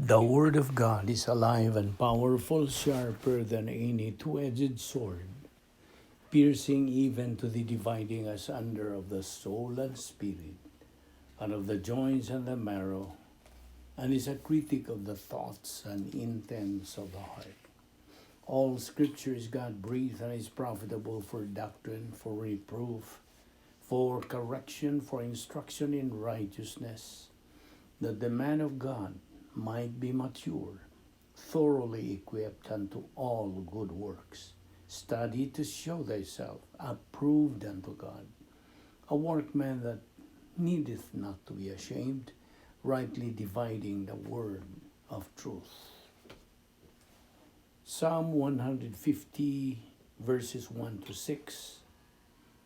The Word of God is alive and powerful, sharper than any two-edged sword, piercing even to the dividing asunder of the soul and spirit, and of the joints and the marrow, and is a critic of the thoughts and intents of the heart. All Scripture is God breathed and is profitable for doctrine, for reproof, for correction, for instruction in righteousness, that the man of God might be mature, thoroughly equipped unto all good works. Study to show thyself approved unto God, a workman that needeth not to be ashamed, rightly dividing the word of truth. Psalm 150, verses 1 to 6.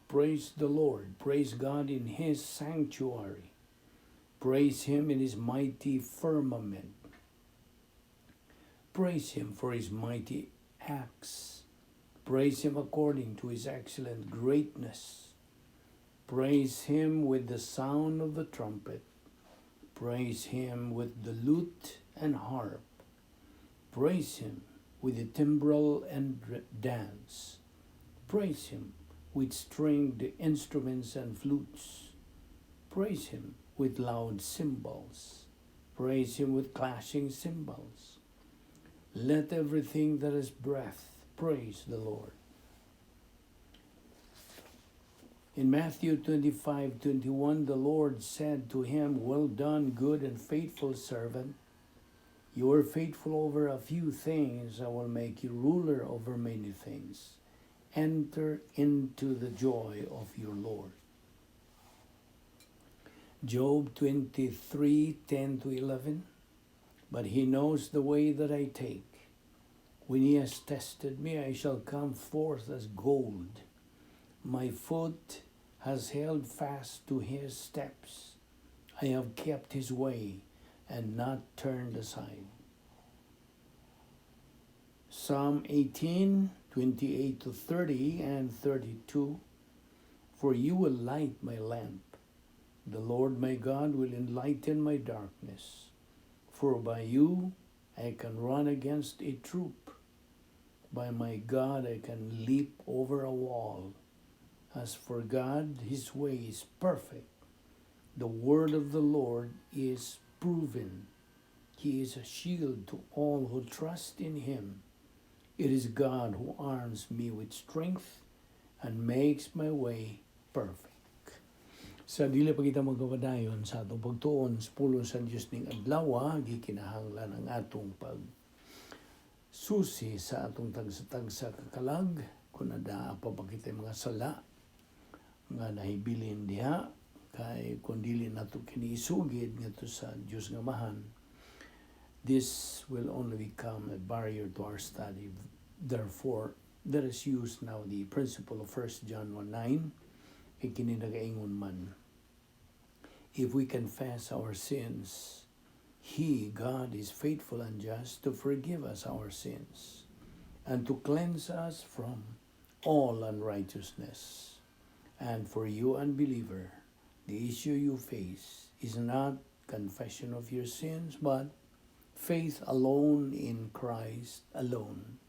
Praise the Lord. Praise God in His sanctuary. Praise Him in His mighty firmament. Praise Him for His mighty acts. Praise Him according to His excellent greatness. Praise Him with the sound of the trumpet. Praise Him with the lute and harp. Praise Him with the timbrel and dance. Praise Him with stringed instruments and flutes. Praise Him with loud cymbals. Praise Him with clashing cymbals. Let everything that has breath praise the Lord. In Matthew 25:21, the Lord said to him, "Well done, good and faithful servant. You are faithful over a few things. I will make you ruler over many things. Enter into the joy of your Lord." Job 23:10 to 11. But He knows the way that I take. When He has tested me, I shall come forth as gold. My foot has held fast to His steps. I have kept His way and not turned aside. Psalm 18, 28 to 30 and 32. For You will light my lamp. The Lord my God will enlighten my darkness. For by You I can run against a troop. By my God I can leap over a wall. As for God, His way is perfect. The word of the Lord is proven. He is a shield to all who trust in Him. It is God who arms me with strength and makes my way perfect. Sa dili pa kita magkapadayon sa atong pagtuon sa pulong sa Dios ning adlaw, gikinahanglan ang atong pag susi sa atong tagsa-tagsa kakalag kung naa pa ba kita mga sala nga nahibilin diha, kay kung dili nato kini isugid ngadto sa Dios nga Amahan, this will only become a barrier to our study. Therefore, let us use now the principle of 1 John 1:9, kay kini nagaingon man, "If we confess our sins, He, God, is faithful and just to forgive us our sins and to cleanse us from all unrighteousness." And for you, unbeliever, the issue you face is not confession of your sins, but faith alone in Christ alone.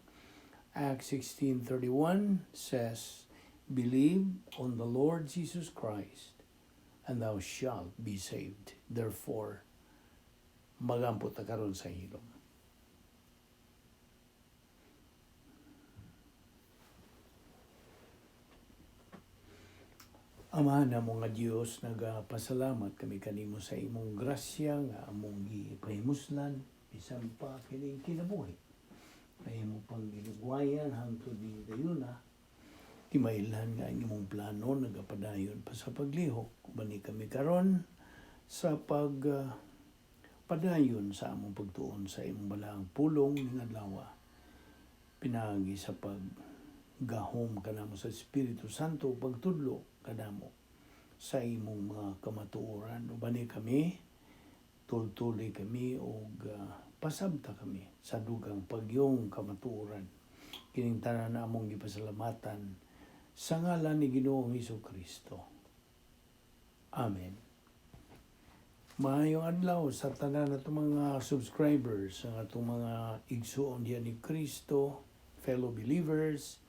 Acts 16:31 says, "Believe on the Lord Jesus Christ, and thou shalt be saved." Therefore, magampo ta karon sa hilom. Ama namo nga Dios, nagapasalamat kami kanimo sa imong grasya nga among gipahimuslan bisan pa kining kinabuhi. Kay imo pang ginugwayan hangtod ning dayuna. Timailhan nga ang imong plano nagapadayon pa sa paglihok. Bani kami karon sa pag padayon sa among pagtuon sa imong balaang pulong ning adlaw. Pinaagi sa pag gahom kanamo sa Espiritu Santo, pagtudlo kanamo sa imong mga kamatuoran. Ubani kami, tultuli kami og pasabta kami sa dugang pagyong kamatuoran. Kining tanan na among gipasalamatan sa ngalan ni Ginoong Hesus Kristo. Amen. Maayong adlaw sa tanan natong mga subscribers, ang atong mga igsuon diha ni Kristo, fellow believers,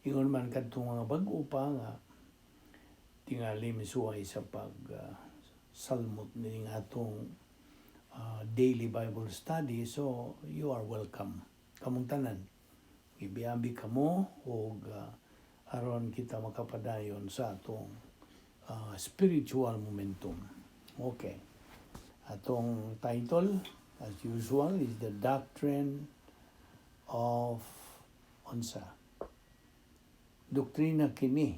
ingon man kadtong mga bag-o pa nga tingali misuway sa pag salmot nining atong daily Bible study. So you are welcome. Kamong tanan. Gibiabi kamo og aron kita makapadayon sa atong spiritual momentum. Okay. Atong title, as usual, is The Doctrine of unsa? Doktrina kini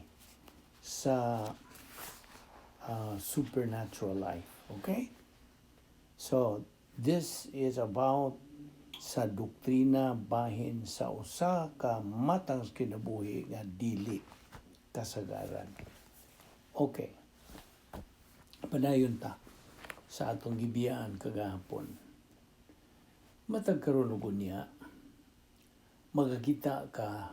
sa supernatural life. Okay? So, this is about sa doktrina bahin sa usa ka matang kinabuhi nga dili kasagaran. Okay. Padayon ta sa atong gibiyaan kagahapon. Matag karon ug unya, magakita ka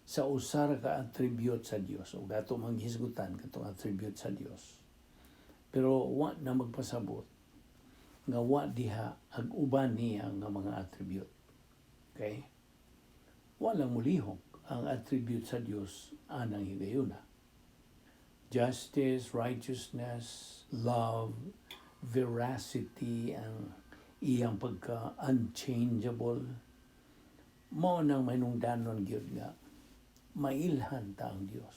sa usa ra ka attribute sa Dios ug ato manghisgutan katong attribute sa Dios. Pero wa na magpasabot nga wa diha ag uban niya nga mga attribute. Okay? Wala mulihok ang attribute sa Dios anang higayuna. Justice, righteousness, love, veracity, ang iyang pagka unchangeable, mao nang mahinungdanon gyud nga mailhan ta ang Dios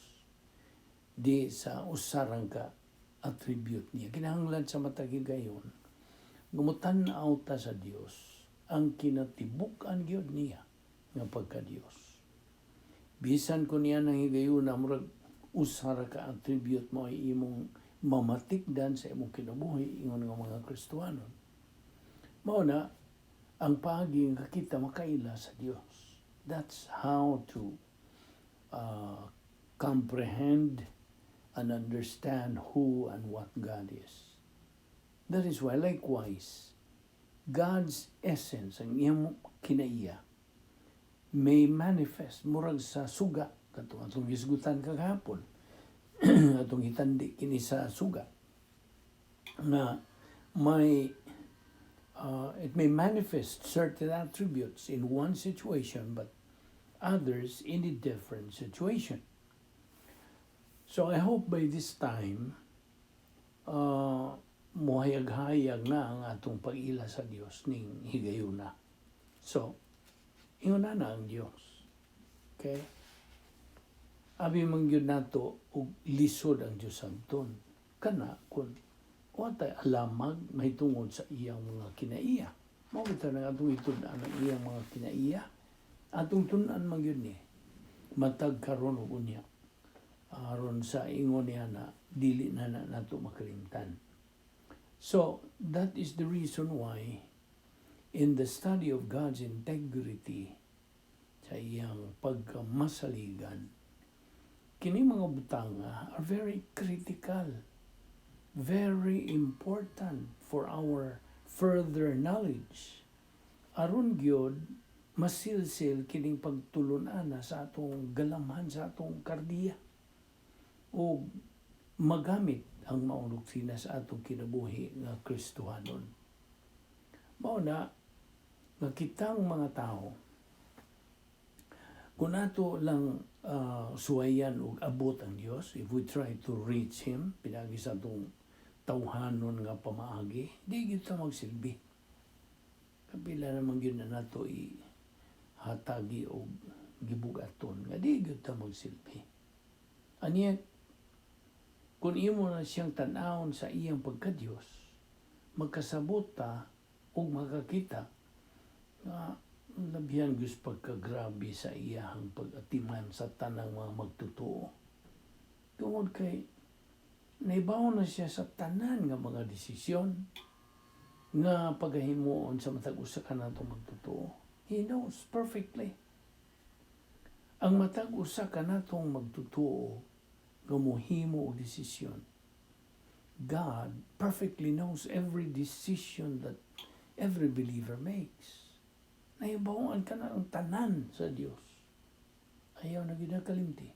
di sa usarang ka attribute niya. Kinahanglan sa matag higayon gumutan-aw ta sa Dios ang kinatibuk-an gyud niya nga pagka Dios. Bisan kun niya nang higayuna murag usa ra ka attribute mo ay imong mamatikdan sa imong kinabuhi ingon nga mga Kristohanon. Mao na ang paagi nga kita makaila sa Dios. That's how to comprehend and understand who and what God is. That is why, likewise, God's essence, ang iyang kinaiya, may manifest murag sa suga katong atong gisgutan kagahapon, atong hitandi kini sa suga nga may it may manifest certain attributes in one situation but others in a different situation. So I hope by this time muhayag-hayag na ang atong pag-ila sa Dios ning higayuna. So, ingon na na ang Dios. Okay? Abi man gyud nato og lisod ang Dios sabton. Kana kun wa tay alamag mahitungod sa iyang mga kinaiya. Mao kita nang atong itun-an ang iyang mga kinaiya. Atong tun-an man gyud ni matag karon ug unya. Aron sa ingon niya na dili na na nato makalimtan. So, that is the reason why in the study of God's integrity, sa iyang pagkamasaligan, kini mga butanga are very critical, very important for our further knowledge. Aron gyud masilsil kining pagtulun-an sa atong galamhan, sa atong kardiya. O magamit ang maong doktrina sa atong kinabuhi nga Kristohanon. Mao na nga kitang mga tao, kung ato lang suwayan og abot ang Dios, if we try to reach Him pinagi sa atong tawhanon nga pamaagi, di gyud ta magsilbi. Kapila naman gyud na nato i hatagi og gibugaton nga di gyud ta magsilbi. And yet, kung imo na siyang tan-awon sa iyang pagka-Dios, magkasabot ta ug makakita nga labihan gyud pagkagrabe sa iyahang pag-atiman sa tanang mga magtotoo. Tungod kay naibaw na siya sa tanan nga mga desisyon nga pagahimuon sa matag usa ka natong magtotoo. He knows perfectly. Ang matag usa ka natong magtotoo nga mohimo og desisyon, God perfectly knows every decision that every believer makes. Nahibawan ka na ang tanan sa Dios. Ayaw na gyud kalimti.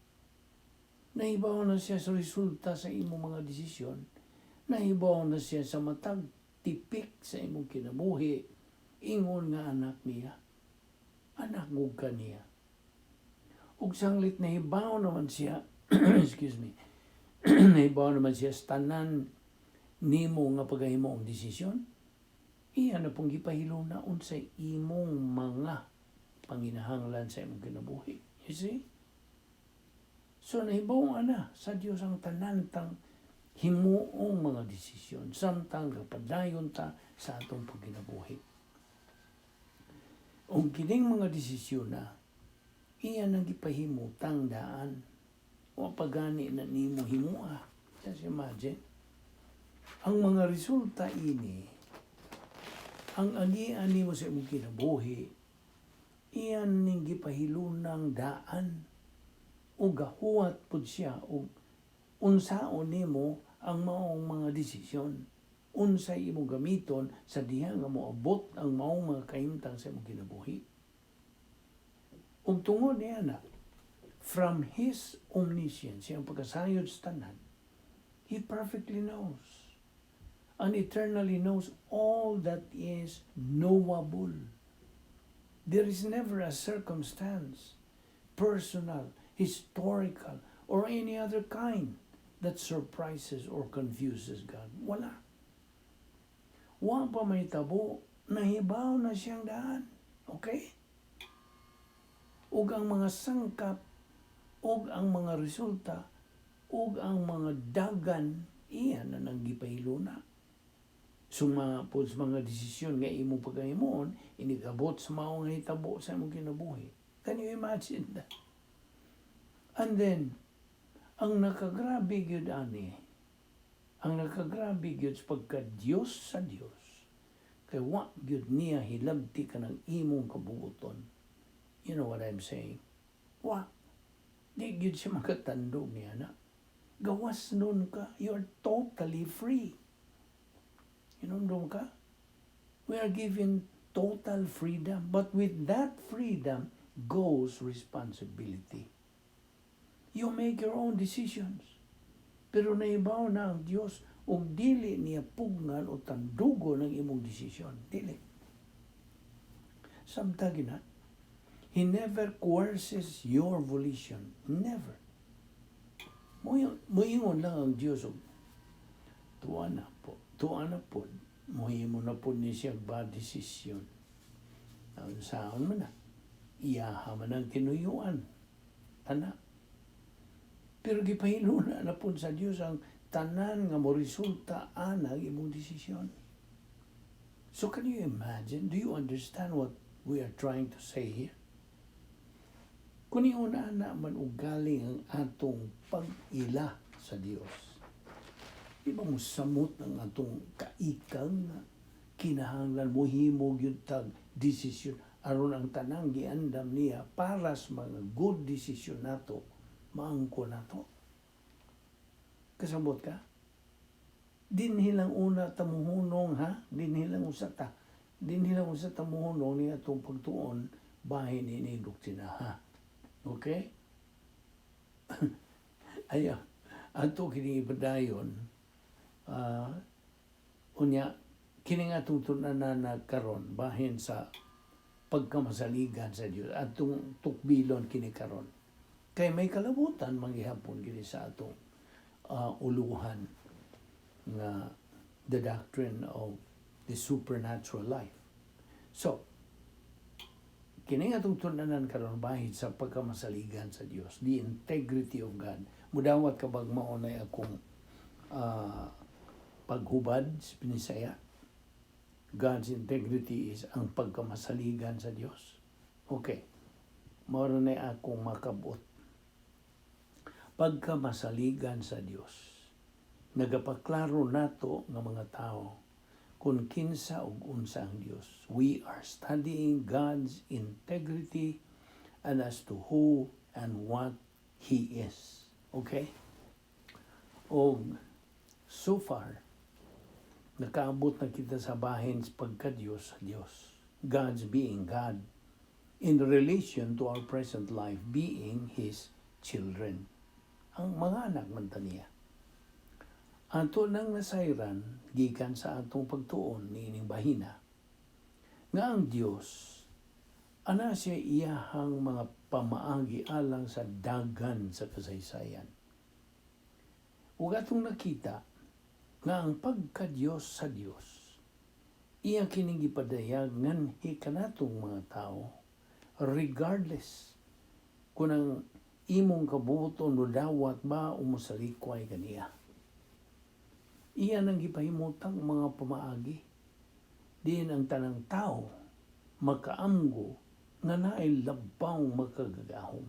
Nahibaw na siya sa resulta sa imong mga desisyon. Nahibaw na siya sa matag tipik sa imong kinabuhi ingon nga anak niya. Anak mo ka niya. Ug sanglit nahibaw naman siya, excuse me, nahibaw naman siya sa tanan nimo nga pagahimo ang desisyon, iya na pong gipahiluna unsay imong mga panginahanglan sa imong kinabuhi. You see? So nahibaw ana sa Dios ang tanan tang himuong mga desisyon samtang gapadayon ta sa atong pagkinabuhi. Ug kining mga desisyon na iya nang gipahimutang daan. Wa pa gani na nimo himua. Just imagine. Ang mga resulta ini, ang agian nimo sa imong kinabuhi, iyan ning gipahilunang daan ug gahuwat pud siya og unsaon nimo ang maong mga desisyon, unsay imong gamiton sa diha nga moabot ang maong mga kahimtang sa imong kinabuhi. Ug tungod niya na from His omniscience, iyang pagkasayod sa tanan, He perfectly knows and eternally knows all that is knowable. There is never a circumstance, personal, historical, or any other kind, that surprises or confuses God. Wala. Wa pa mahitabo, nahibaw na siyang daan. Okay? Ug ang mga sangkap, ug ang mga resulta, ug ang mga dagan, iya na nang gipahiluna. Suma po sa mga desisyon nga imong pagkahimuon, inigabot sa maong hitabo sa imong kinabuhi. Can you imagine that? And then, ang nakagrabe gyud ani, ang nakagrabe gyud sa pagka-Diyos sa Diyos, kay wa gyud niya hilabti kanang imong kabubuton. You know what I'm saying? Wa. Di gyud siya makatandog niya na. Gawas nun ka. You're totally free. You know ka? We are given total freedom. But with that freedom goes responsibility. You make your own decisions. Pero naibaw na ang Diyos ug dili niya pugnan o tandugo ng imong desisyon. Dili. Samtang na, He never coerces your volition. Never. Muingon lang ang Diyos og tuwa na po. Tuwa na po. Muhimo na po ni siya bad decision. Ang saon man na. Iyaha man ang tinuyuan. Tana. Pero gipahiluna na po sa Diyos ang tanan nga mo resulta anang imong desisyon. So can you imagine? Do you understand what we are trying to say here? Kung iuna na man ugaling ang atong pag-ila sa Dios, di ba mo samot ang atong kaikang nga kinahanglan mo himo gyud tag desisyon aron ang tanang giandam niya para sa mga good decision nato maangko nato? Kasabot ka? Dinhi lang una ta muhunong, ha? Dinhi lang usa ta muhunong ni atong pagtuon bahin ini doktrina, ha. Okay? Ayaw. Ato kini ipadayon. Unya kini nga atong tun-anan na karon bahin sa pagkamasaligan sa Dios, atong tukbilon kini karon kay may kalabutan manggihapon kini sa atong uluhan nga the doctrine of the supernatural life. So, kini nga atong tun-anan karon bahin sa pagkamasaligan sa Dios, the integrity of God. Mudawat ka bag mao na akong paghubad sa Binisaya? God's integrity is ang pagkamasaligan sa Dios. Okay. Mao na akong makabot. Pagkamasaligan sa Dios. Nagapaklaro nato nga mga tao kung kinsa ug unsa ang Dios. We are studying God's integrity and as to who and what He is. Okay? Og so far, nakaabot na kita sa bahin sa pagka-Diyos sa Diyos. God's being God in relation to our present life being His children. Ang mga anak man ta niya. Ato nang nasayran gikan sa atong pagtuon niining bahina nga ang Dios ana siya iyahang mga pamaagi alang sa dagan sa kasaysayan. Ug atong nakita nga ang pagka-Dios sa Dios iya kining gipadayag nganhi kanatong mga tao, regardless kung ang imong kabubuton nodawat ba o mosalikway kaniya. Iya nang gipahimutang mga pamaagi diin ang tanang tao makaamgo nga naay labaw makagagahom,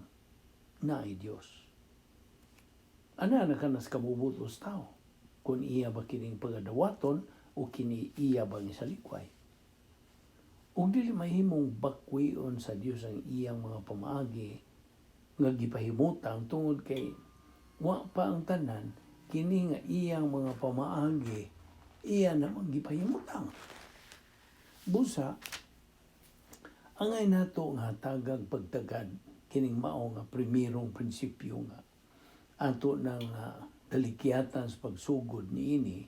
naay Dios. Ana na kanas kabubutos tao kung iya ba kining pagadawaton o kini iya bang isalikway. Ug dili mahimong bakwion sa Dios ang iyang mga pamaagi nga gipahimutang tungod kay wa pa ang tanan, kini nga iyang mga pamaagi iya namang gipahimutang. Busa, angay nato nga hatagag pagtagad kining mao nga primerong prinsipyo nga ato nang dalikyatan sa pagsugod niini,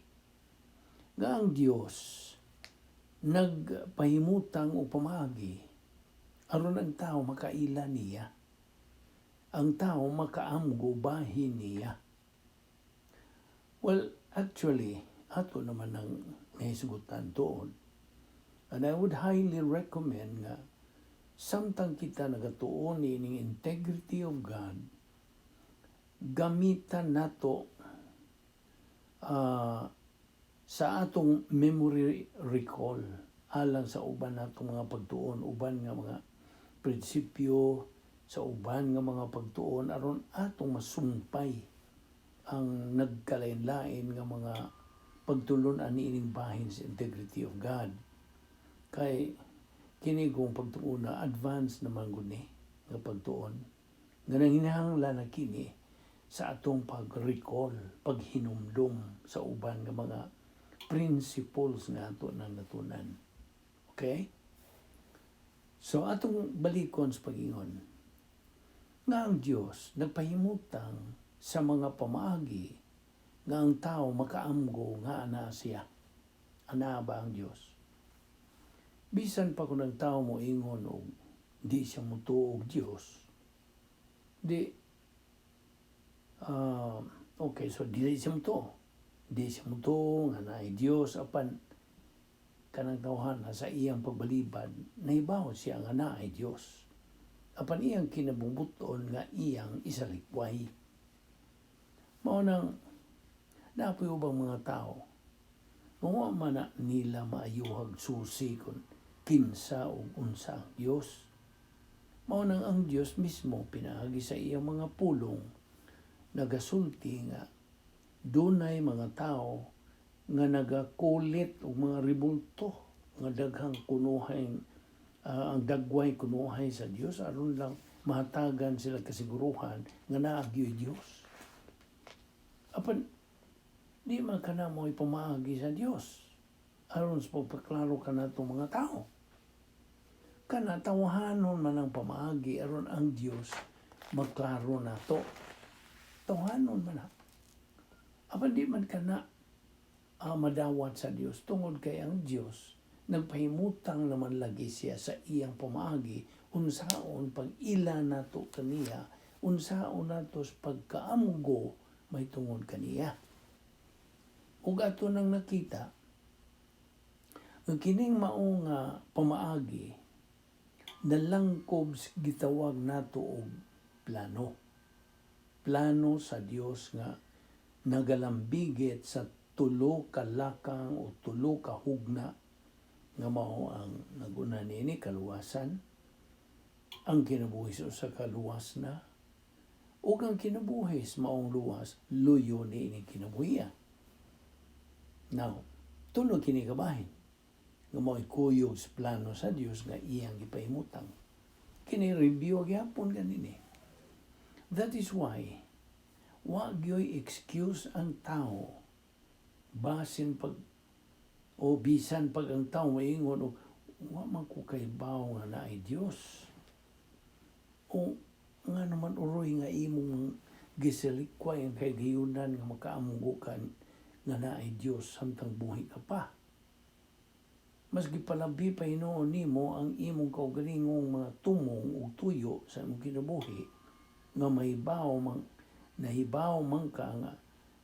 nga ang Dios nagpahimutang og pamaagi aron ang tao makaila niya, ang tao makaamgo bahin niya. Well, actually, ato naman ang nahisgutan tuod. And I would highly recommend nga samtang kita nagatuon ining integrity of God, gamitan nato sa atong memory recall alang sa uban natong mga pagtuon, uban nga mga prinsipyo, sa uban nga mga pagtuon aron atong masumpay ang nagkalain-lain nga mga pagtulon-an niining bahin sa integrity of God. Kay kini kung pagtuon na advance naman gud ni nga pagtuon nga nanginahanglan na kini sa atong pag-recall, paghinumdum sa uban nga mga principles nga ato nang natunan. Okay? So atong balikon sa pag-ingon nga ang Dios nagpahimutang sa mga pamaagi nga ang tao makaamgo nga ana siya. Ana ba ang Dios? Bisan pa kung ang tao mo ingon og di siya mutuo og Dios, di okay, so dili siya mutuo. Di siya mutuo nga naay Dios, apan kanang tawhan sa iyang pagbalibad nahibaw siya nga naay Dios. Apan iyang kinabubuton nga iyang isalikway. Mao nang naa poy ubang mga tao nga wa man na nila maayuhag susi kung kinsa o unsa ang Dios. Mao nang ang Dios mismo pinaagi sa iyang mga pulong nagasulti nga dunay mga tao nga nagakulit og mga rebulto nga daghang kunuhay ang dagway kunuhay sa Dios aron lang mahatagan sila kasiguruhan nga naa gyoy Dios. Apan di man kana mo pamaagi sa Dios aron sa pagpaklaro kanatong mga tao. Kana tawhanon man ang pamaagi aron ang Dios maklaro nato. Tawhanon man na. Apan di man kana madawat sa Dios tungod kay ang Dios nagpahimutang naman lagi siya sa iyang pamaagi unsaon pag-ila nato kaniya, unsaon nato sa pagkaamgo may tungod kaniya. Ug ato nang nakita nga kining mao nga pamaagi nalangkob sa gitawag nato og plano. Plano sa Dios nga nagalambigit sa tulo ka lakang o tulo ka hugna nga mao ang naguna niini: kaluwasan, ang kinabuhi sa usa ka luwas na, ug ang kinabuhi sa maong luwas luyo niini kinabuhiya. Now, tulo kini kabahin nga mao'y kuyog sa plano sa Dios nga iyang gipahimutang. Kini review gyapon ganini. That is why wa gyoy excuse ang tao basin pag o bisan pag ang tao maingon o wa man ko kahibaw nga naay Dios. O nga naman uroy nga imong gisalikway ang kahigayunan nga makaamgo ka nga naay Dios samtang buhi ka pa. Mas gipalabi pa hinuon nimo ang imong kaugalingong mga tumong ug tuyo sa imong kinabuhi nga mahibaw man, nahibaw man ka nga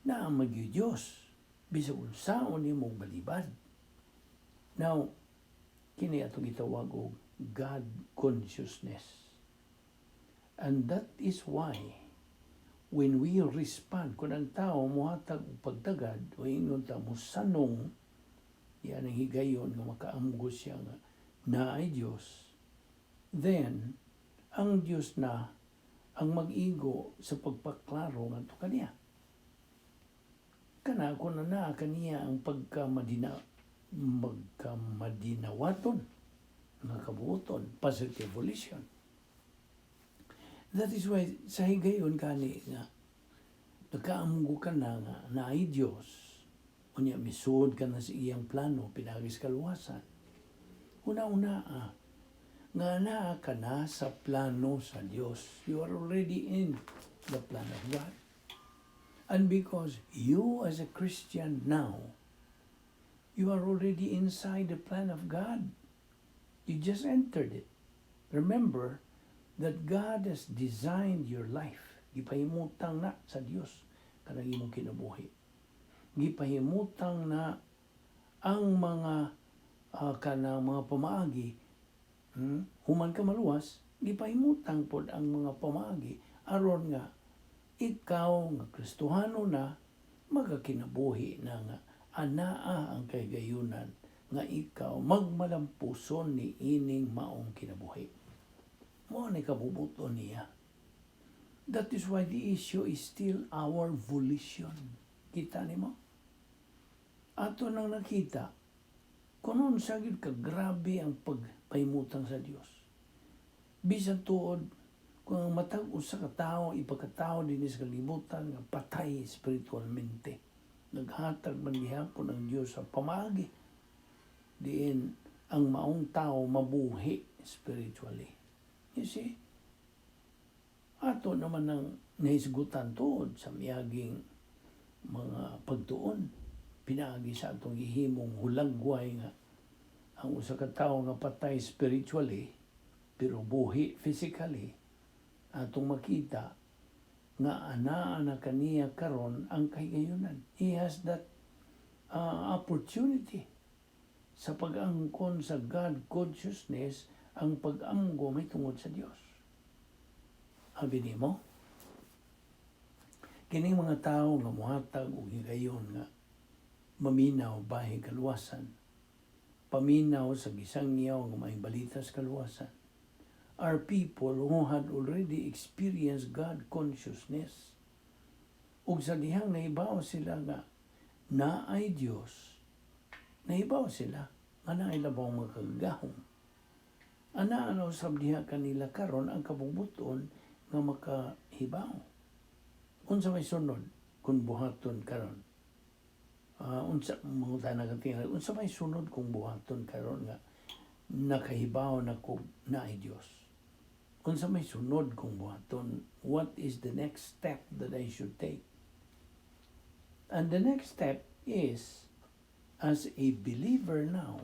naa man gyud Dios bisag unsaon nimo balibad. Now, kini atong gitawag og God consciousness. And that is why when we respond, kung ang tao muhatag og pagtagad o ingon ta mosanong, yan ang higayon nga makaamgo siya nga naay Dios, then ang Dios na ang mag-igo sa pagpaklaro ngadto kaniya. Kana kung na naa kaniya ang pagkamadina magkamadinawaton nga kabuoton, positive volition. That is why sa higayon kani nga nakaamgo ka na nga naay Dios, unya misuod ka na sa iyang plano pinaagi sa kaluwasan, una-una nga naa ka na sa plano sa Dios. You are already in the plan of God. And because you as a Christian now, you are already inside the plan of God. You just entered it. Remember that God has designed your life. Gipahimutang na sa Dios kanang imong kinabuhi. Gipahimutang na ang mga kanang mga pamaagi, human ka maluwas, gipahimutang pod ang mga pamaagi aron nga ikaw nga Kristohano na magakinabuhi na nga anaa ang kahigayunan nga ikaw magmalampuson ni ining maong kinabuhi. Mao ni kabubuton niya. That is why the issue is still our volition. Kita nimo? Ato nang nakita kung unsa gyud ka grabe ang pagpahimutang sa Dios. Bisan tuod kung ang matag usa ka tawo ipakatawo dinhi sa kalibutan nga patay spiritualmente, naghatag man gihapon ang Dios sa pamaagi diin ang maong tao mabuhi spiritually. You see? Ato naman ang nahisgutan tuod sa miyaging mga pagtuon pinaagi sa atong gihimong hulagway nga ang usa ka tawo nga patay spiritually pero buhi physically, atong makita nga anaa na kaniya karon ang kahigayunan. He has that opportunity sa pag-angkon sa God consciousness, ang pag-amgo may tungod sa Dios. Abi nimo, kining mga tao nga muhatag og higayon nga maminaw bahin kaluwasan, paminaw sa gisangyaw nga maayong balita sa kaluwasan, are people who had already experienced God consciousness. Ug sa dihang nahibaw sila nga naay Dios, nahibaw sila nga naay labaw makagagahom. Ana ano sab diha kanila karon ang kabubuton nga makahibaw. Unsa may sunod kung buhaton karon? Unsa mangutana ka tingali, unsa may sunod kung buhaton karon nga nakahibaw na ko naay Dios? Unsa may sunod kung buhaton? What is the next step that I should take? And the next step is, as a believer now,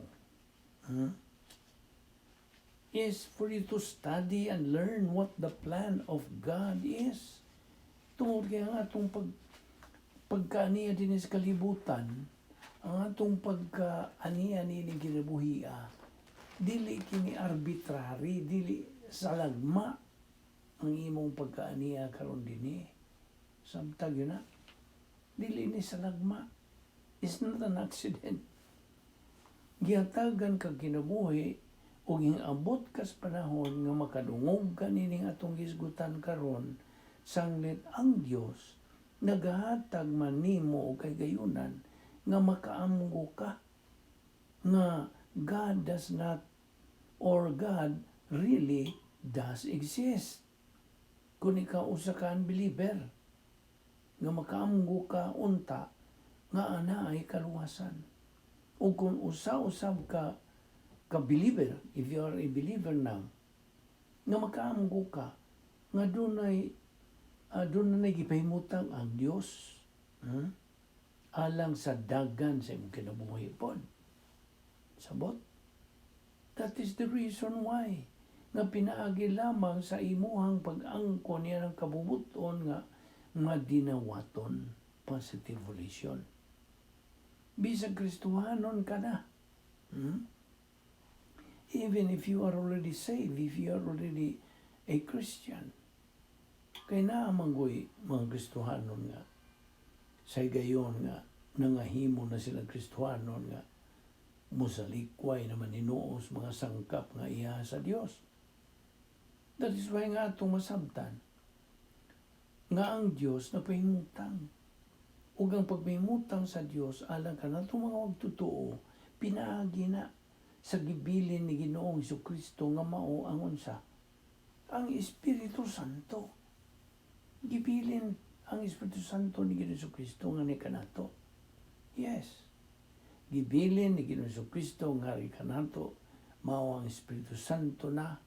is for you to study and learn what the plan of God is. Tungod kay ang atong pagkaaniya din sa kalibutan, ang atong pagkaaniya nining kinabuhia, dili kini arbitrary, dili salagma ang imong pagkaaniya karon dinhi. Samtag yun na. Dili ni salagma. It's not an accident. Gihatagan kag kinabuhi ug abot kas panahon nga makadungog ka nining atong hisgutan karon, sanglit ang Dios nagahatag man nimo og kahigayunan nga makaamgo ka nga God does not or God really does exist. Kung ikaw usa ka unbeliever, nga makaamgo ka unta nga ana ay kaluwasan. O kung usa-usab ka ka believer, if you are a believer now, nga makaamgo ka nga dunay gipahimutang ang Dios. Alang sa dagan sa imong kinabuhi pod. Sabot? That is the reason why nga pinaagi lamang sa imuhang pag-angkon niya ng kabubuton nga nga dinawaton, positive volition. Bisag Kristohanon ka na. Even if you are already saved, if you are already a Christian. Kay naa man goy mga Kristohanon nga sa higayon nga nangahimo na sila Kristohanon nga musalikway naman hinuos mga sangkap nga iya sa Dios. That is why nga atong masabtan nga ang Dios nagpahimutang. Ug ang pagpahimutang sa Dios alang kanatong mga magtotoo, pinaagi na sa gibilin ni Ginoong Kristo nga mao ang unsa? Ang Espiritu Santo. Gibilin ang Espiritu Santo ni Ginoong Kristo nga ni kanato. Yes. Gibilin ni Ginoong Kristo nga ni kanato, mao ang Espiritu Santo na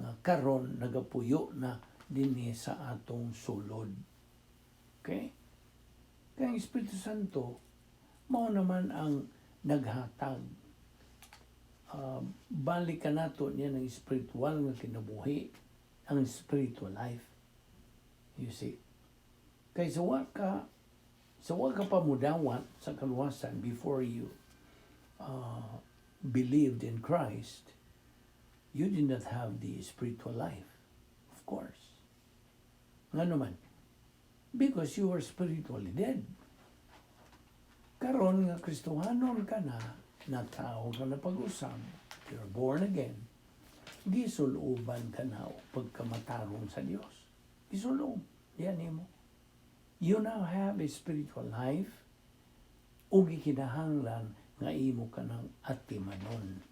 nga karon nagapuyo na dinhi sa atong sulod. Okay? Kaya ang Espiritu Santo mao naman ang naghatag, balik ka nato niya ng spiritual nga kinabuhi, ang spiritual life. You see? Kay sa wa ka pa mudawat sa kaluwasan, before you believed in Christ, you did not have the spiritual life, of course. Ngano man? Because you were spiritually dead. Karon nga Kristohanon ka na, natawo ka na pag-usab, you're born again, gisuloban ka na og pagkamatarong sa Dios. Gisulob, yan nimo. You now have a spiritual life ug gikinahanglan nga imo ka ng atimanon.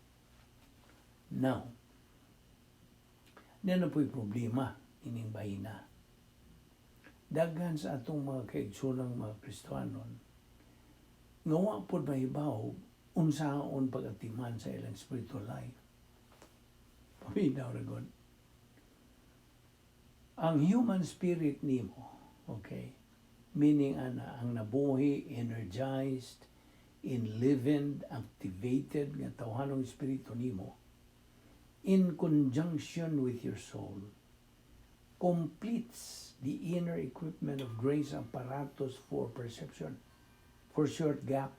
Now, naa na po'y problema ining bahina. Daghan sa atong mga kaigsoonang mga Kristohanon nga wa pod mahibaw unsaon pag-atiman sa ilang spiritual life. Paminaw ra gud. Ang human spirit nimo, okay? Meaning ana ang nabuhi, energized, enlivened, activated nga tawhanong espiritu nimo in conjunction with your soul completes the inner equipment of grace apparatus for perception, for short gap.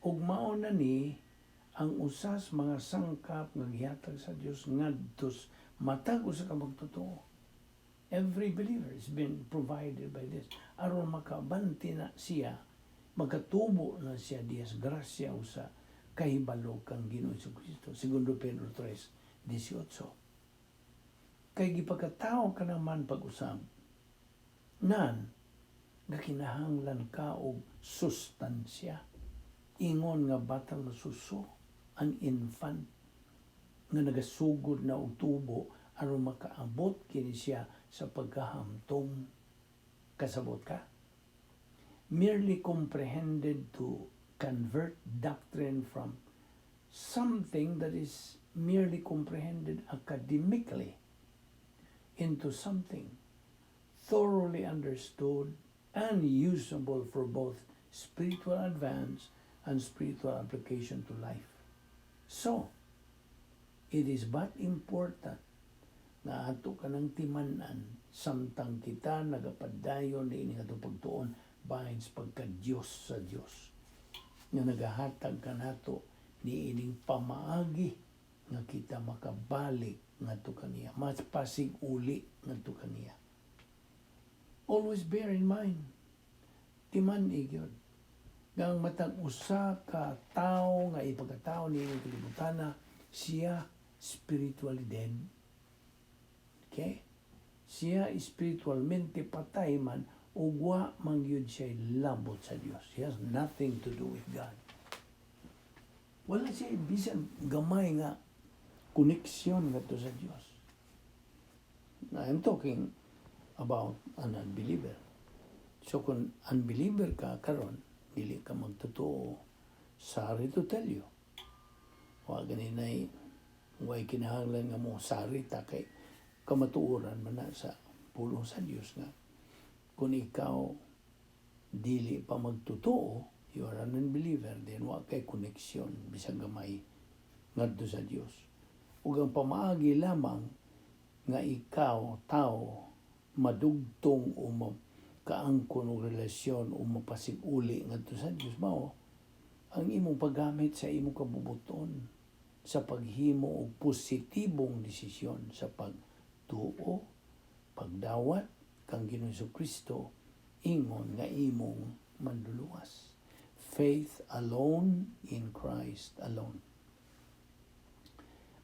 Ug mao na ni ang usas mga sangkap nga gihatag sa Dios ngadto sa matag usa ka magtotoo. Every believer has been provided by this. Aron makaabante na siya, makatubo na siya diya sa grasya o sa kahibalo kang Ginoong Kristo. Segundo Pedro 3:18. Kay gipagkatao ka naman pag-usab, nan, nga kinahanglan ka og sustansya. Ingon nga batang masuso, an infant, nga nagasugod na og tubo aron makaabot kini siya sa pagkahamtong. Kasabot ka? Merely comprehended to convert doctrine from something that is merely comprehended academically into something thoroughly understood and usable for both spiritual advance and spiritual application to life. So, it is but important nga ato kanang timan-an samtang kita nagapadayon niini nga pagtuon bahin sa pagka-Diyos sa Dios nga nagahatag kanato niining pamaagi nga kita makabalik ngadto kaniya, mapasig uli ngadto kaniya. Always bear in mind, timan-i gyud nga ang matag usa ka tawo nga ipagkatao niining kalibutana, siya spiritually dead. Okay? Siya spiritualmente patay man ug wa man gyud siya labot sa Dios. He has nothing to do with God. Wala siya bisan gamay nga koneksyon ngadto sa Dios. I'm talking about an unbeliever. So kung unbeliever ka karon, dili ka magtotoo, sorry to tell you. Wa gani nay way kinahanglan nga mo sorry ta kay kamatuoran man na sa pulong sa Dios nga kung ikaw Dili pa magtotoo, you are an unbeliever, then wa kay koneksyon bisag gamay ngadto sa Dios. Ug ang pamaagi lamang nga ikaw tao madugtong o kaangkon og relasyon o mapasig-uli ngadto sa Dios, mao ang imong paggamit sa imong kabubuton sa paghimo og positibong desisyon sa pagtuo, pagdawat kang Ginoong Kristo ingon nga imong Manluluwas. Faith alone in Christ alone.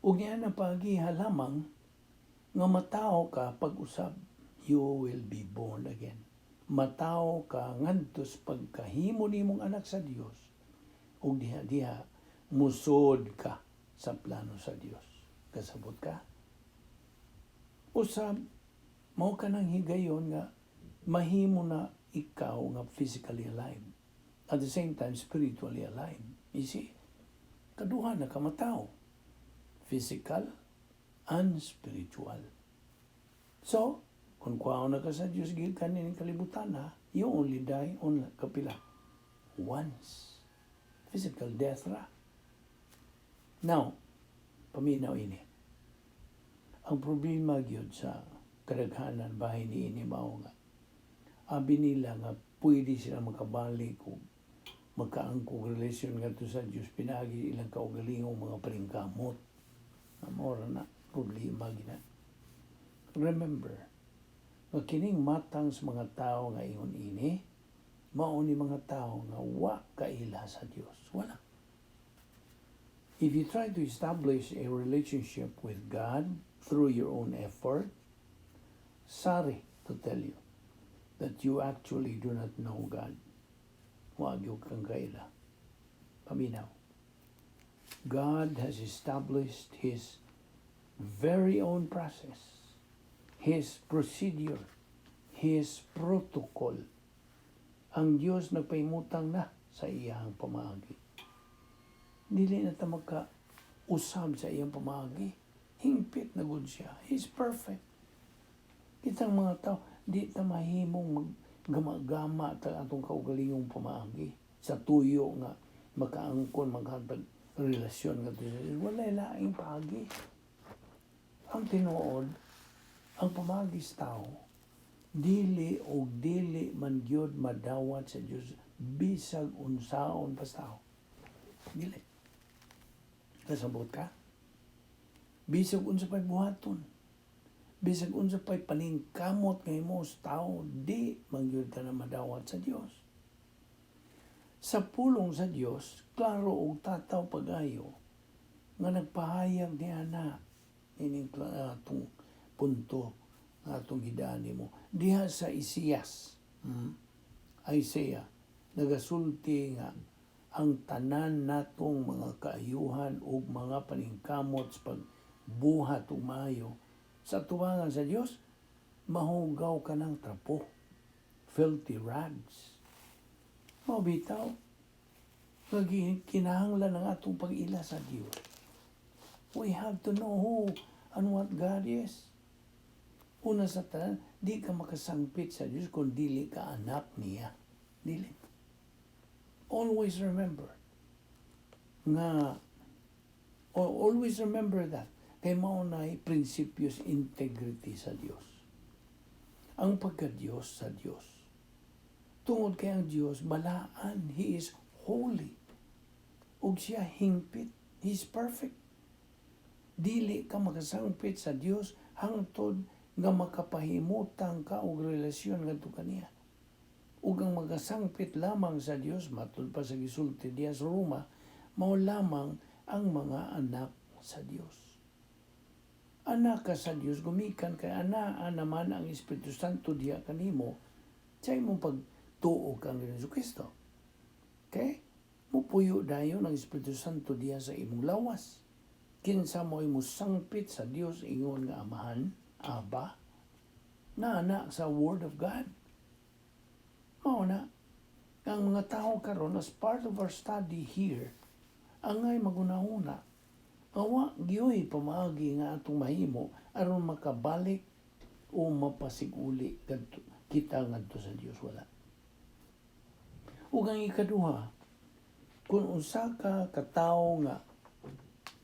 Ug niya na pagiha lamang nga matawo ka pag-usab, you will be born again. Matawo ka ngadto sa pagkahimo nimong anak sa Dios ug diha diha musod ka sa plano sa Dios. Kasabot ka? Usab, mao ka nang higayon nga mahimo na ikaw nga physically alive. At the same time, spiritually alive. You see? Kaduha na ka matawo. Physical and spiritual. So, kung kuwaon na ka sa Diyos gikan nining kalibutan ha, you only die on kapila. Once. Physical death ra. Now, paminaw ini. Ang problema gyud sa kadaghanan bahin niini mao nga abi nila nga pwede sila makabalik o magkaangkog relasyon ngadto sa Dios pinaagi ilang kaugalingong mga paningkamot. Mao ra na problema gina. Remember, nga kining matang sa mga tao nga ingon ini, mao ni mga tao nga wa kaila sa Dios. Wala. If you try to establish a relationship with God through your own effort, sorry to tell you that you actually do not know God. Wa gyud kang kaila. Paminaw. God has established His very own process, His procedure, His protocol. Ang Diyos nagpahimutang na sa iyang pamaagi. Dili na ta maka-usab sa iyang pamaagi. Hingpit na gud siya. He's perfect. Kitang mga tao, di ta mahimong maggama-gama ta atong kaugalingong pamaagi sa tuyo nga makaangkon, maghatag relasyon nga sa Diyos. Walay laing paagi. Ang tinuod, ang pamaagi sa tao, dili og dili man gyud madawat sa Dios bisag unsaon pa sa tao. Dili. Kasabot ka? Bisag unsa pa'y buhaton. Bisag unsa pa'y paningkamot nga imo sa tao, di man gyud ka na madawat sa Dios. Sa pulong sa Dios, klaro og tataw pag-ayo nga nagpahayag niya na ining atong punto nga atong gidaan nimo diha sa Isaias, Isaiah, nagasulti nga ang tanan natong mga kaayuhan ug mga paningkamot sa pagbuhat og maayo sa tubangan sa Dios mahugaw ka ng trapo, filthy rags. Mao bitaw nga kinahanglan ang atong pag-ila sa Dios. We have to know who and what God is. Una sa tanan, di ka makasangpit sa Dios kung dili ka anak niya. Dili. Always remember nga or always remember that kay mao nay prinsipyo sa integrity sa Dios. Ang pagka-Dios sa Dios. Tungod kay ang Dios balaan, He is holy. Ug siya hingpit, He is perfect. Dili ka makasangpit sa Dios hangtod nga makapahimutang ka og relasyon ngadto kaniya. Ug ang makasangpit lamang sa Dios, matud pa sa gisulti diha sa Roma, mao lamang ang mga anak sa Dios. Anak ka sa Dios gumikan kay anaa naman ang Espiritu Santo diha kanimo sa imong pagtuo kang Ginoong Kristo. Okay? Mupuyo dayon ang Espiritu Santo diha sa imong lawas. Kinsa mo imo sangpit sa Dios ingon nga Amahan, Aba, na na sa Word of God. Mao na ang mga tao karon, as part of our study here, angay magunahuna awa gyoy pamaagi nga atong mahimo aron makabalik o mapasiguli kadto kita ngadto sa Dios. Wala. Ug ang ikaduha, kung usa ka katawo nga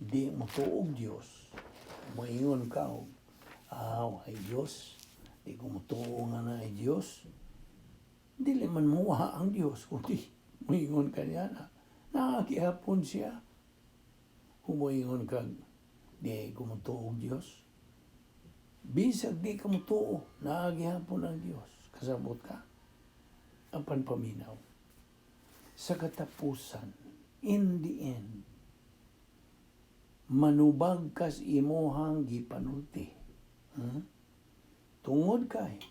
di motuo og Dios, moingon ka og, "Ah, ay Dios, di ko motuo nga naay Dios." Dili man muha ang Dios kundi moingon ka niya na naa gihapon siya. Kung moingon ka, "Di ko motuo og Dios." Bisag di ka motuo, naa gihapon ang Dios. Kasabot ka? Apan paminaw. Sa katapusan, in the end, manubag kas imuhang gipanulti. Tungod kay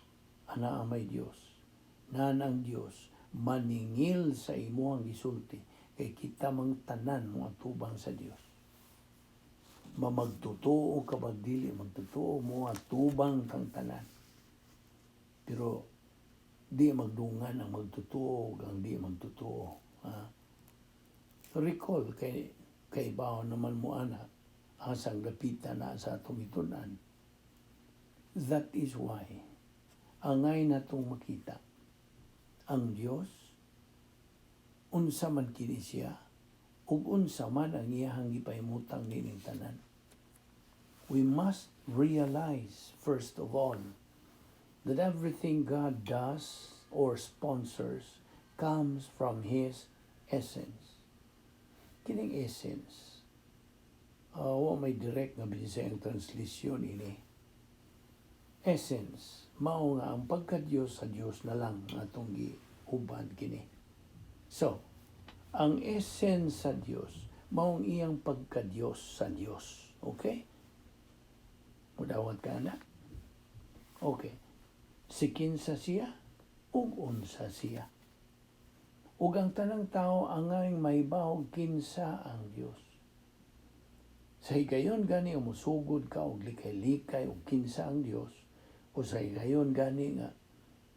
anaa may Dios, nan ang Dios maningil sa imuhang gisulti kay kita mang tanan mo atubang sa Dios. Mamagtotoo ka ba dili magtotoo mo, atubang kang tanan. Pero di magdungan ang magtotoo ug ang di magtotoo. Ha? Recall kay kay naman mo ana asang dapita na sa atong gitun-an. That is why angay natong makita ang Dios, unsa man kini siya ug unsa man ang iyahang gipahimutang nining tanan. We must realize first of all that everything God does or sponsors comes from His essence. Kining essence, wa may direct nga Bisayang translation ini. Essence, mao nga ang pagka-Diyos sa Diyos na lang atong giuban kini. So, ang essence sa Diyos, maong iyang pagka-Diyos sa Diyos. Okay? Mudawat ka na? Okay. Si kinsa siya, ug unsa siya. Ug ang tanang tao angay mahibawog kinsa ang Dios. Sa higayon gani nga musugod ka og likay-likay og kinsa ang Dios, o sa higayon gani nga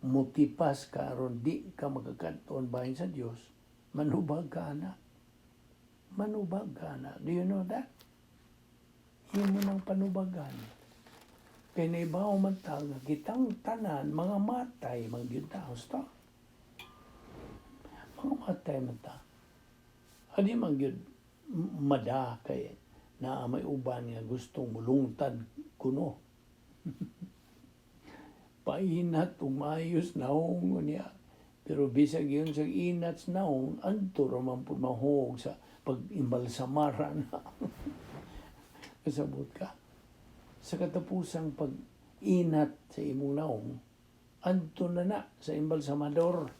mutipas ka aron di ka makakadton bahin sa Dios, manubag ka na. Manubag ka na. Do you know that? Imo nang panubagan. Kay naibaw man ta nga kitang tanan mga matay man gyud ta. Husto? Mga matay man ta. Adi man gyud mada kay naa may uban nga gustong mulungtad kuno. Painat ug maayos naong niya. Pero bisag yun sa inat sa naong, adto ra man pud mahog sa pag-imbalsamara na. Kasabot ka? Sa katapusang pag-inat sa imong naong, adto na na sa imbalsamador.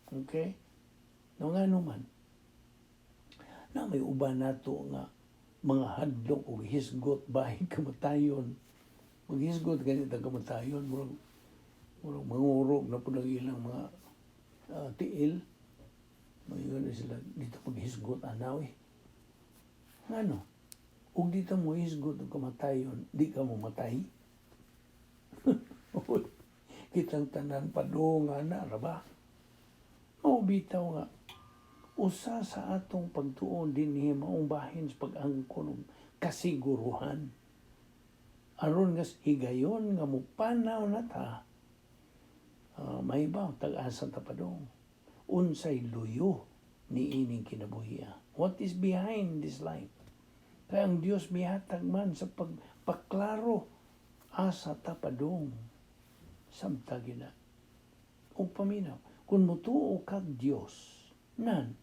Okay? No nga naman, na may uban nato nga mga hadlok og hisgot bahin kamatayon. Maghisgot ganit ang kamatayon, murag mangurog na pud ang ilang mga tiil. Mayon na sila dito paghisgot anaw eh. Ngano? Ug dito mo hisgot og kamatayon, di ka mo matay. Uy, kitang tanan padung na ra ba? Mao bitaw nga usa sa atong pagtuon dinhi maong bahin sa pag-angkon og kasiguruhan. Aron nga higayon nga mupanaw na ta, mahibaw tag-asa ta padung. Unsay luyo ni ining kinabuhiya? What is behind this life? Kaya ang Dios mihatag man sa pagpaklaro asa ta padung. Samtang na. Ug paminaw, kung mutuo kag Dios, nan,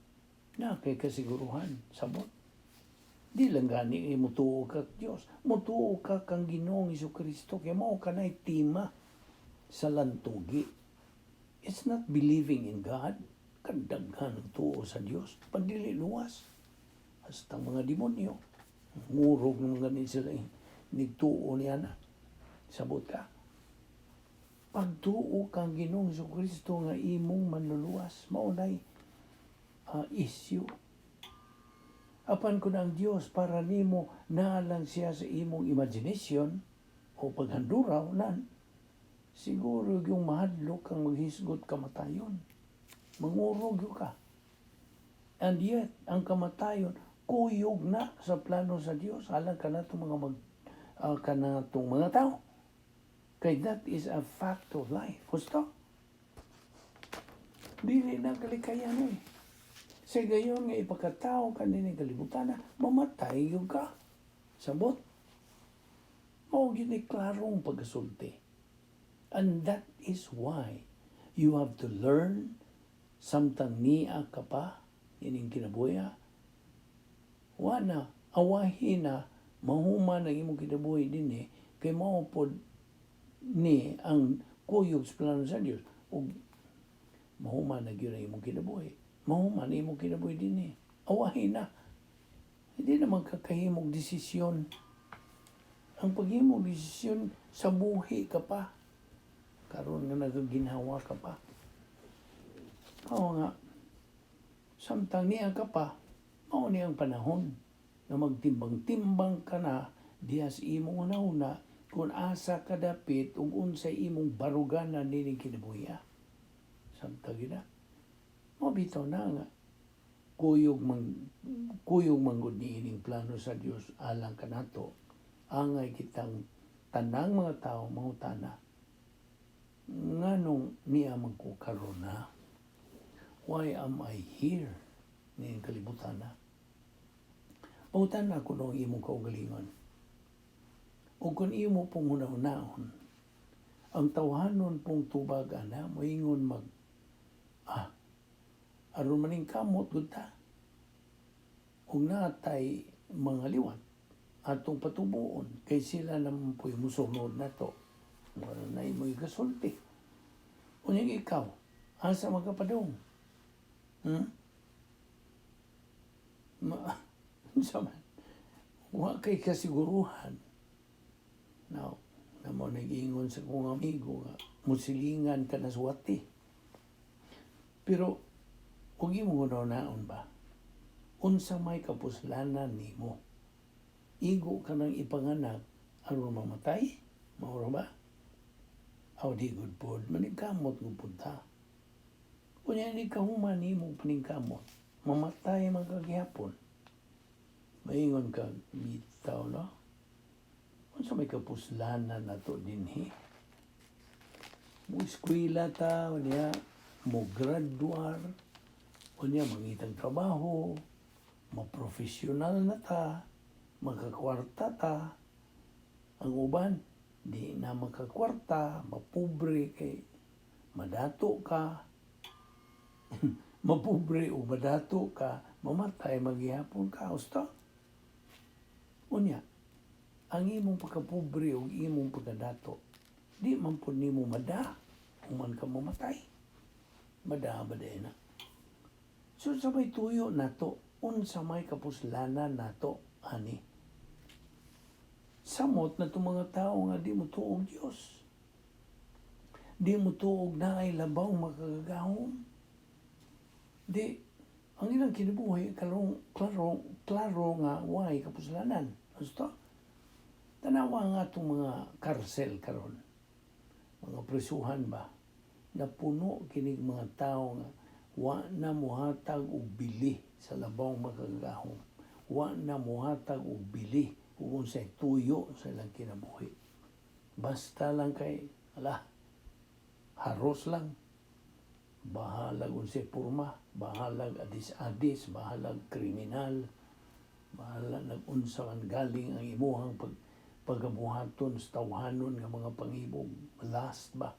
na kay kasiguruhan, sabot. Di lang gani mutuo kag Dios, mutuo ka kang Ginoong Kristo kay mao kanay tima sa lantugi. It's not believing in God. Kadaghan ang tuo sa Dios, pandili luwas. Hasta mga demonyo, ngurog ng mga ni sila eh, nigtuo niya na. Sabot ka? Pagtuo kang Ginoong Kristo nga imong manluluwas, mao nay issue. Apan kun ang Dios para nimo naa lang siya sa imong imagination o paghanduraw nan, siguro yung mahadlok kang maghisgot kamatayon. Mangurog yun ka. And yet, ang kamatayon, kuyog na sa plano sa Dios alang kanatong mga kanatong mga tao. Kay that is a fact of life. Husto? Dili na kalikayan eh. Sa gayon nga ipakatao ka nini kalibutan na, mamatay gyud ka. Sabot. Mao gyud ni klarong pagkasulti. And that is why you have to learn samtang niya ka pa ining kinabuhi. Wa na, awahi na, mahuman ang imong kinabuhi dinhi kay mao pod ni ang kuyog sa plano sa Dios ug mahuman na gyud ang imong kinabuhi. Mahuman ang imong kinabuhi dinhi. Awahi na. Hindi naman kakahimog desisyon. Ang paghimog desisyon sa buhi ka pa. Karon nga nagaginhawa ka pa. Oo nga, samtang niya ka pa, mao ni ang panahon nga magtimbang-timbang ka na diha sa imong una kung asa ka dapit ug unsay imong baruganan nining kinabuhi. Samtang yun na. Mao bitaw na nga kuyog manggod niining plano sa Dios alang kanato. Angay kitang tanang mga tao mangutana nganong niya man ko karon na? Why am I here ning kalibutan na? Pangutana kuno ang imong kaugalingon. Ug kung imo pong hunahunaon, ang tawhanon pong tubag ana, moingon mag, aron maning kamot gud ta. Ug natay mga liwat atong patubuon kay sila naman po'y musunod nato. Wala na imoy gasulti. Unyang ikaw, asa magkapadong? Hmm? Ma, unsa man? Wa kay kasiguruhan. Now, namo nag-ingon sa kong amigo nga musilingan ka na suwati. Pero kung imo naon ba, unsa may kapuslanan nimo? Igo ka nang ipanganak aron mamatay? Mao ba? Aw di gud pod, maningkamot gud pud ta. Unya ni kahuman nimo paningkamot, mamatay man ka gihapon. Maingon ka bitaw, no? Unsa may kapuslanan nato dinhi? Mo eskwela ta, unya mo graduar, unya mangitag trabaho, maprofesional na ta, makakwarta ta. Ang uban, di na makakwarta, mapobre kay madato ka. Mapobre o madato ka, mamatay maghihapon ka. Usto? Unya, ang imong pagkapobre o imong pagkadato, di man po nimo mada, human ka mamatay. Mada ba di na? So sa may tuyo nato, unsa may kapuslanan nato, ani? Samot na itong mga tao nga di mo tuog Diyos. Di mo tuog naay labaw makagagahom. Di, ang ilang kinabuhi, klaro, klaro, klaro nga way kapuslanan. Gusto? Tanawa nga itong mga karsel karon. Mga presuhan ba? Napuno kinig mga tao nga wa na muhatag og bili sa labaw makagagahom. Wa na muhatag og bili ug unsay tuyo sa ilang kinabuhi. Basta lang kay, ala, haros lang. Bahalag unsay porma, bahalag adis-adis, bahalag kriminal, bahala nag-unsa man galing ang imuhang pagabuhaton sa tawhanon nga mga pangibog. Last ba?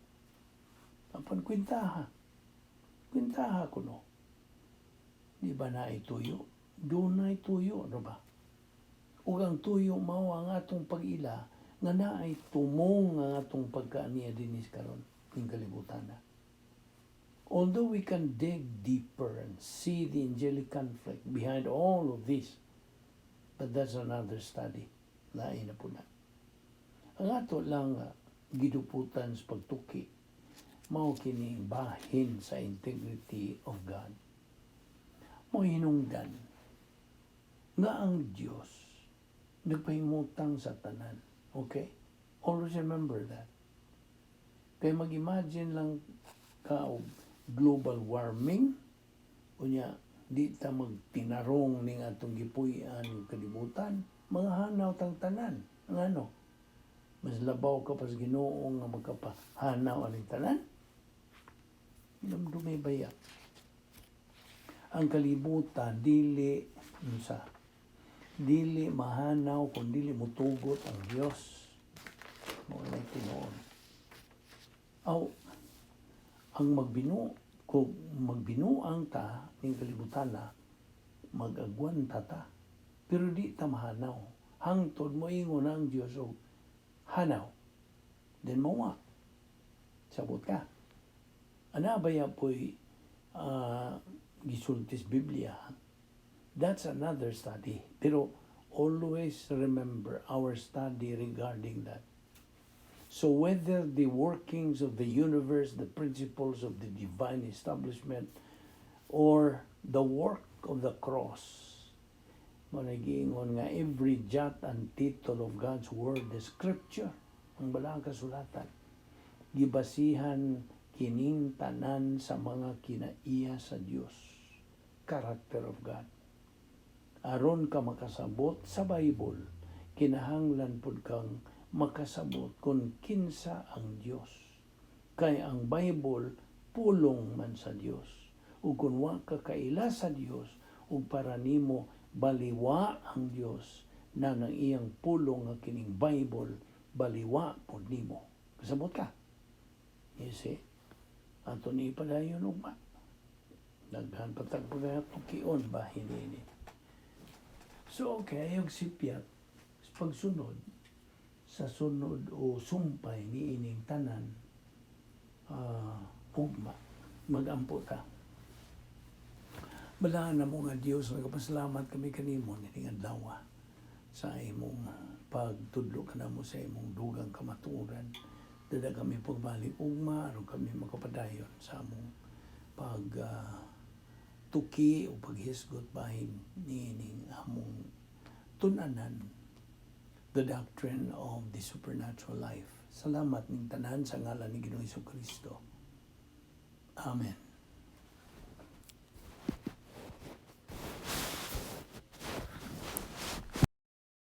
Apan kwentaha. Kwentaha kuno. Di ba naay tuyo? Dunay tuyo, ano ba? Ug ang tuyo mao ang atong pag-ila nga naay tumong ang atong pagkaaniya dinis karon ning kalibutan na. Although we can dig deeper and see the angelic conflict behind all of this, but that's another study. Lain na po na. Ang ato lang giduputan sa pagtuki, mao kining bahin sa integrity of God. Mo hinungdan nga ang Dios nagpahimutang sa tanan. Okay? Always remember that. Kay mag-imagine lang ka og global warming, unya di ta magtinarong ning atong gipuy-an ug kalibutan, mga hanaw tang tanan. Ang ano? Mas labaw ka pa sa Ginoo nga magkapahanaw aning tanan. Hinumdumi baya. Ang kalibutan dili unsa, dili mahanaw kung dili mutugot ang Dios. Mao na tinuod. Aw ang magbinu kung magbinuang ta ning kalibutan na mag-agwanta ta. Pero di ta mahanaw. Hangtod moingon ang Dios og hanaw. Then mawa. Sabot ka. Ana baya po'y gisultis Biblia? That's another study. Pero always remember our study regarding that. So whether the workings of the universe, the principles of the divine establishment, or the work of the cross, mao giingon nga every jot and tittle of God's word, the scripture, ang balaang kasulatan, gibasihan kining tanan sa mga kinaiya sa Dios, character of God. Aron ka makasabot sa Bible, kinahanglan pud kang makasabot kung kinsa ang Dios. Kay ang Bible pulong man sa Dios. Ug kung wa ka kaila sa Dios, ug para nimo baliwa ang Dios na nang iyang pulong nga kining Bible, baliwa pud nimo. Kasabot ka? You see? Ato ni ipadayon ugma. Daghan pa tag pagkatukion ba hinini. So okay, ayog sipyat pagsunod sa sunod o sumpay ni ining tanan ugma, magampo ta. Balaan namo nga Dios, nagapasalamat kami kanimo nining adlaw sa imong pagtudlo kanamo sa imong dugang kamatuoran. Dada kami pagbalik ugma aron kami makapadayon sa among pag tuki o paghisgot bahin niining among tun-anan, the doctrine of the supernatural life. Salamat ning tanan sa ngalan ni Ginoong Kristo. Amen.